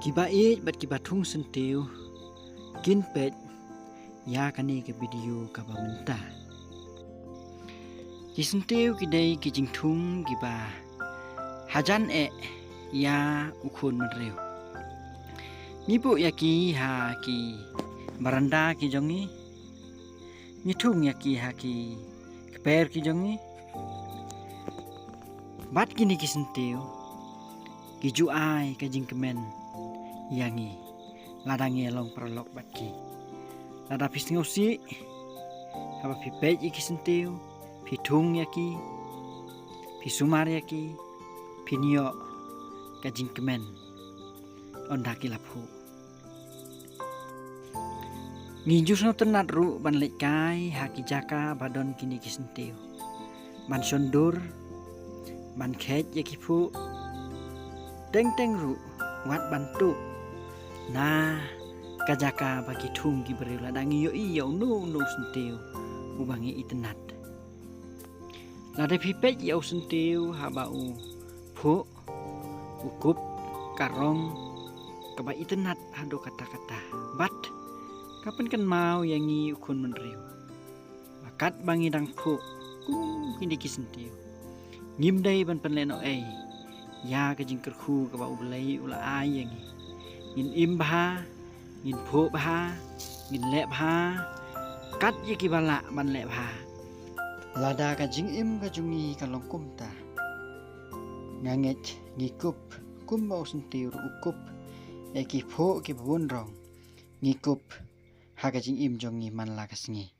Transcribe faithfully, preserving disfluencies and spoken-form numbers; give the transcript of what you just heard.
Kiba ïeit bad kiba thung syntiew kin peit ïa kane ka video kaba mynta. Ki syntiew ki dei ki jingthung kiba hajan eh ïa u khun mynriew. Ngi buh ïa ki ha ki baranda ki jong ngi. Ngi thung ïa ki ha ki kper ki jong ngi. Bad kine ki syntiew ki ju ai ka jingkmen ïa ngi lada ngi long paralok bad ki. Lada phi sngewsih haba phi peit ïa ki syntiew, phi thung ïa ki, phi sumar ïa ki, phin ïoh ka jingkmen ynda ki la phuh. Ngi ju sngewtynnat ruh ban leit kai ha ki jaka ba don kine ki syntiew, ban shon dur, ban kheit ïa ki phuh. Teng teng ruh wat ban tuh na ka jaka ba ki thung ki briew lada ngi ïohi ïa uno uno u syntiew uba ngi itynnat. Lada phi peit ïa u syntiew haba u phuh, u kup ka rong kaba itynnat haduh katta katta bad ka pynkynmaw ïa ngi u khun mynriew ba katba ngi dang phuh kum kine ki syntiew, ngim dei ban pynlehnohei ïa ka jingkyrkhu kaba U Blei u la ai ïa ngi. Ngin im bha, ngin phuh bha, ngin leh bha kat ïa kiba lah ban leh bha. Lada ka jingim ka jong ngi ka long kumta, nga ngeit ngi kup kumba u syntiew ruh u kup ïa ki phuh kiba bun rong. Ngi kup ha ka jingim jong ngi man la ka sngi.